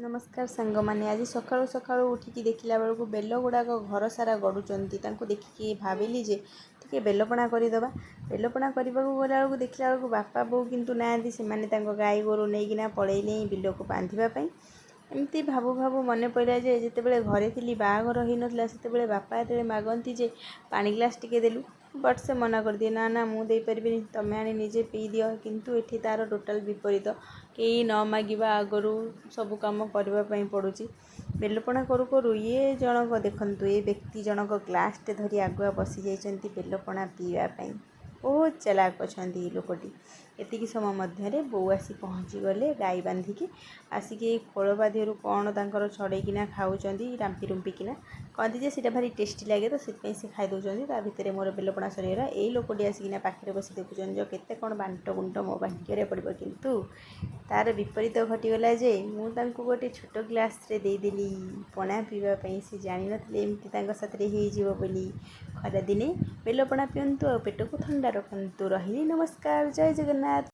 ନମସ୍କାର ସାଙ୍ଗମାନେ, ଆଜି ସକାଳୁ ସକାଳୁ ଉଠିକି ଦେଖିଲା ବେଳକୁ ବେଲ ଗୁଡ଼ାକ ଘର ସାରା ଗଡ଼ୁଛନ୍ତି। ତାଙ୍କୁ ଦେଖିକି ଭାବିଲି ଯେ ଟିକେ ବେଲପଣା କରିଦେବା। ବେଲପଣା କରିବାକୁ ଗଲାବେଳକୁ ଦେଖିଲା ବେଳକୁ ବାପା ବୋଉ କିନ୍ତୁ ନାହାନ୍ତି। ସେମାନେ ତାଙ୍କ ଗାଈ ଗୋରୁ ନେଇକିନା ପଳେଇଲେ ବିଲକୁ ବାନ୍ଧିବା ପାଇଁ। ଏମିତି ଭାବୁ ଭାବୁ ମନେ ପଡ଼ିଲା ଯେ ଯେତେବେଳେ ଘରେ ଥିଲି, ବାହାଘର ହେଇନଥିଲା, ସେତେବେଳେ ବାପା ଯେତେବେଳେ ମାଗନ୍ତି ଯେ ପାଣି ଗ୍ଲାସ୍ ଟିକେ ଦେଲୁ, ବଟ୍ ସେ ମନା କରିଦିଏ, ନା ନା, ମୁଁ ଦେଇପାରିବିନି, ତମେ ଆଣି ନିଜେ ପିଇ ଦିଅ। କିନ୍ତୁ ଏଠି ତା'ର ଟୋଟାଲ୍ ବିପରୀତ। କେହି ନ ମାଗିବା ଆଗରୁ ସବୁ କାମ କରିବା ପାଇଁ ପଡ଼ୁଛି। ବେଲପଣା କରୁ କରୁ ଇଏ ଜଣକ ଦେଖନ୍ତୁ, ଏ ବ୍ୟକ୍ତି ଜଣକ ଗ୍ଲାସ୍ଟେ ଧରି ଆଗୁଆ ବସିଯାଇଛନ୍ତି ବେଲପଣା ପିଇବା ପାଇଁ। ବହୁତ ଚାଲାକ ଅଛନ୍ତି ଏ ଲୋକଟି। ଏତିକି ସମୟ ମଧ୍ୟରେ ବୋଉ ଆସି ପହଞ୍ଚିଗଲେ। ଗାଈ ବାନ୍ଧିକି ଆସିକି ଏଇ ଖୋଳପା ଦେହରୁ କ'ଣ ତାଙ୍କର ଛଡ଼େଇକିନା ଖାଉଛନ୍ତି ରାମ୍ପି ରୁମ୍ପିକିନା। କହନ୍ତି ଯେ ସେଇଟା ଭାରି ଟେଷ୍ଟି ଲାଗେ, ତ ସେଥିପାଇଁ ସେ ଖାଇ ଦେଉଛନ୍ତି। ତା ଭିତରେ ମୋର ବେଲପଣା ସରିଗଲା। ଏଇ ଲୋକଟି ଆସିକିନା ପାଖରେ ବସି ଦେଖୁଛନ୍ତି ଯେ କେତେ କ'ଣ ବାଣ୍ଟ ଗୁଣ୍ଟ ମୋ ଭାଗ୍ୟରେ ପଡ଼ିବ। କିନ୍ତୁ ତା'ର ବିପରୀତ ଘଟିଗଲା ଯେ ମୁଁ ତାଙ୍କୁ ଗୋଟେ ଛୋଟ ଗ୍ଲାସ୍ରେ ଦେଇଦେଲି ପଣା ପିଇବା ପାଇଁ। ସେ ଜାଣିନଥିଲେ ଏମିତି ତାଙ୍କ ସାଥିରେ ହେଇଯିବ ବୋଲି। ଖରାଦିନେ ବେଲପଣା ପିଅନ୍ତୁ ଆଉ ପେଟକୁ ଥଣ୍ଡା ରଖନ୍ତୁ। ରହିଲି, ନମସ୍କାର, ଜୟ ଜଗନ୍ନାଥ।